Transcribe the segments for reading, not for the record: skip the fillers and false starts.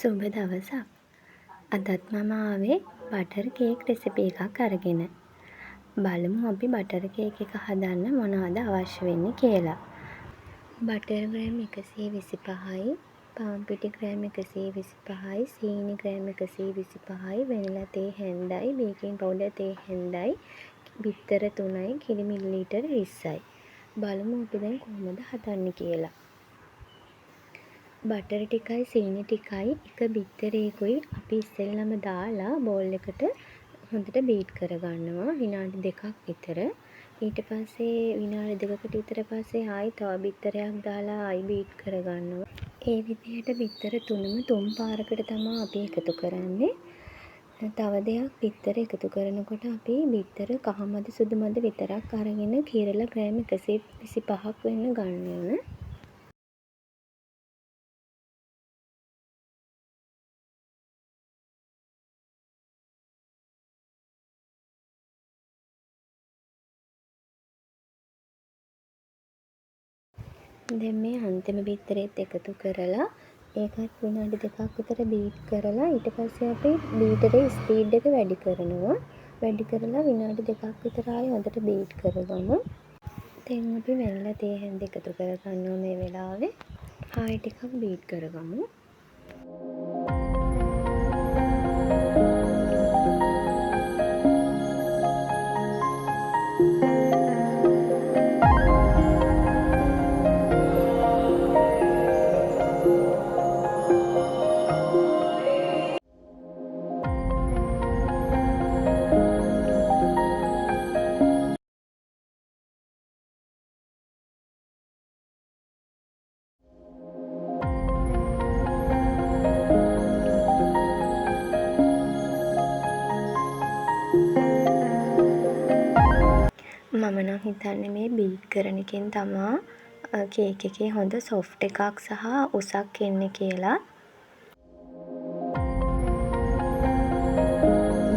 සුබ දවසක්. අදත් මම ආවේ බටර් කේක් රෙසිපි එකක් අරගෙන. බලමු අපි බටර් කේක් එක හදන්න මොනවද අවශ්‍ය වෙන්නේ කියලා. බටර් ග්‍රෑම් 125යි, පාන් පිටි ග්‍රෑම් 125යි, සීනි ග්‍රෑම් 125යි, වැනිලා තේ හැන්දයි, බේකින් පවුඩර් තේ හැන්දයි, බිත්තර 3යි, කිරි මිලිලීටර 20යි. බලමු අපි දැන් කොහොමද හදන්නේ කියලා. බටර් ටිකයි සීනි ටිකයි එක බිත්තරේකුයි අපි ඉස්සෙල්ලම දාලා බෝල් එකට හොඳට බීට් කරගන්නවා විනාඩි 2ක් විතර. ඊට පස්සේ විනාඩි 2කට විතර පස්සේ ආයි තව බිත්තරයක් දාලා ආයි බීට් කරගන්නවා. ඒ විදිහට බිත්තර තුනම තුන් පාරකට තමා අපි එකතු කරන්නේ. තව දෙයක්, බිත්තර එකතු කරනකොට අපි බිත්තර කහ මද සුදු මද විතරක් අරගෙන කිරලා ග්‍රෑම් 125ක් වෙන්න ගන්න ඕන. දැන් මේ අන්තිම බිත්තරෙත් එකතු කරලා ඒකත් විනාඩි 2ක් විතර බීට් කරලා ඊට පස්සේ අපි බීටරේ ස්පීඩ් එක වැඩි කරනවා. වැඩි කරලා විනාඩි 2ක් විතර ආයෙ හොඳට බීට් කරගමු. දැන් අපි වැනිලා තේ හැන්ද එකතු කරගන්නවා මේ වෙලාවේ. ආයෙ ටිකක් බීට් කරගමු. මම නම් හිතන්නේ මේ බීට් කරන එකෙන් තමා කේක් එකේ හොඳ සොෆ්ට් එකක් සහ උසක් එන්නේ කියලා.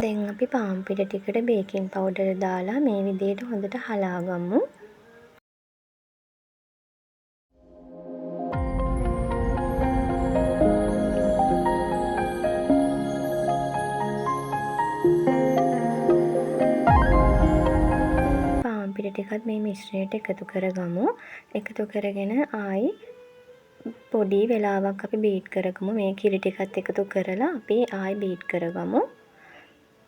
දැන් අපි පාන් පිටි ටිකට බේකින් පවුඩර් දාලා මේ විදිහට හොඳට හලාගමු. පිටි ටිකත් මේ මිශ්‍රණයට එකතු කරගමු. එකතු කරගෙන ආයි පොඩි වෙලාවක් අපි බීට් කරගමු. මේ කිරි ටිකත් එකතු කරලා අපි ආයි බීට් කරගමු.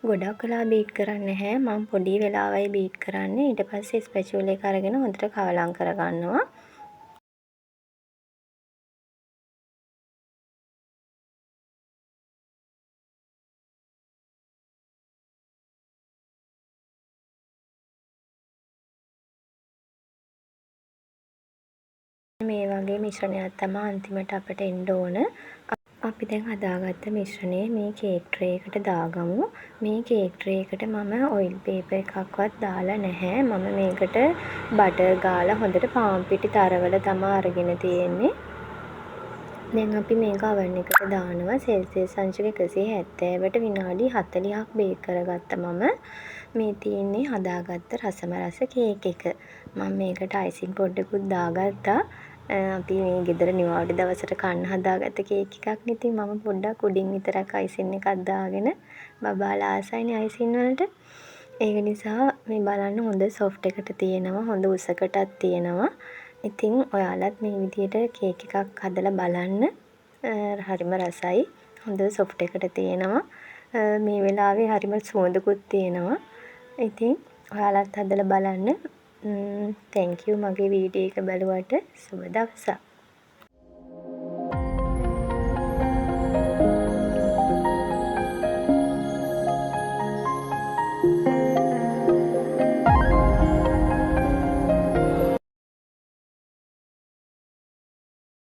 ගොඩක් වෙලා බීට් කරන්නේ නැහැ. මම පොඩි වෙලාවයි බීට් කරන්නේ. ඊට පස්සේ ස්පැචුලා එක අරගෙන හොඳට කවලම් කරගන්නවා. මේ වගේ මිශ්‍රණයක් තමා අන්තිමට අපිට එන්න ඕන. අපි දැන් හදාගත්ත මිශ්‍රණය මේ කේක් ට්‍රේ එකට දාගමු. මේ කේක් ට්‍රේ එකට මම ඔයිල් පේපර් එකක්වත් දාලා නැහැ. මම මේකට බටර් ගාලා හොඳට පාන් පිටි තරවල තමා අරගෙන තියෙන්නේ. දැන් අපි මේක අවන් එකට දානවා. සෙල්සියස් අංශක 170ට විනාඩි 40ක් බේක් කරගත්තා මම. මේ තියෙන්නේ හදාගත්ත රසම රස කේක් එක. මම මේකට අයිසින් පොඩ්ඩකුත් දාගත්තා. අපි මේ ගෙදර නිවාඩු දවසට කන්න හදාගත්ත කේක් එකක් නේ. ඉතින් මම පොඩ්ඩක් උඩින් විතරක් අයිසින් එකක් දාගෙන, බබාලා ආසයිනේ අයිසින් වලට. ඒක නිසා මේ බලන්න හොඳ සොෆ්ට් එකට තියෙනවා, හොඳ උසකටත් තියෙනවා. ඉතින් ඔයාලත් මේ විදිහට කේක් එකක් හදලා බලන්න. හරිම රසයි. හොඳ සොෆ්ට් එකට තියෙනවා. මේ වෙලාවේ හරිම සුවඳකුත් තියෙනවා. ඉතින් ඔයාලත් හදලා බලන්න. Thank you මගේ වීඩියෝ එක බැලුවට. සුබ දවසක්.